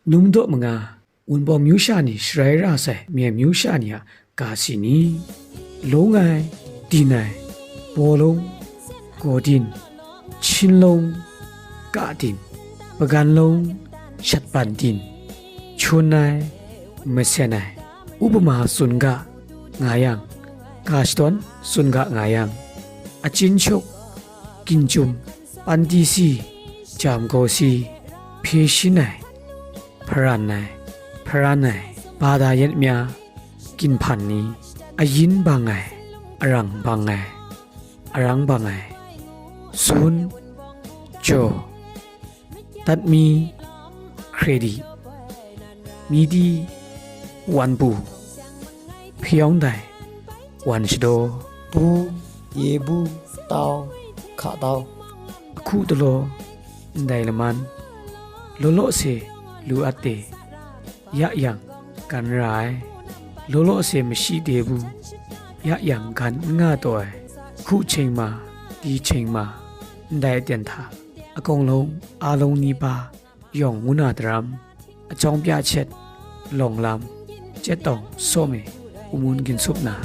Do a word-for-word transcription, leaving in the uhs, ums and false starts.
Num daw manga, Wunpawng myu sha ni sharai ra sai Myen myu sha ni a ga si ni? Lung ai, din ai, bawlung, gaudin, chinlung, kadin, paganlung, shatban din, chun ai, masen ai, upama tsun ga nga yang, ga shadawn tsun ga nga yang, achin shuk, ginchyum, panti si, jam gaw si, hpe shin ai, hparan ai, hparan ai, bada yet mya, ginhpan ni, ayin bang ai, arang bang ai, arang bang ai, sun, jaw, tatmi, kredi, midi, wanpu, hpyawng dai, wan shadaw, bu, ye bu, tau, hka tau, ahku talaw, ndai laman, law law se lu at de, ya yang gan ra ai, law law se mashi de bu, ya yang gan n nga taw ai, hku cheng ma, di cheng ma, ndai aten hta, akawng long, a long ni pa, yawng ngu na daram, ajawng pya chet, lawng lam, chet tawng, sawm e, u mun ginsup na,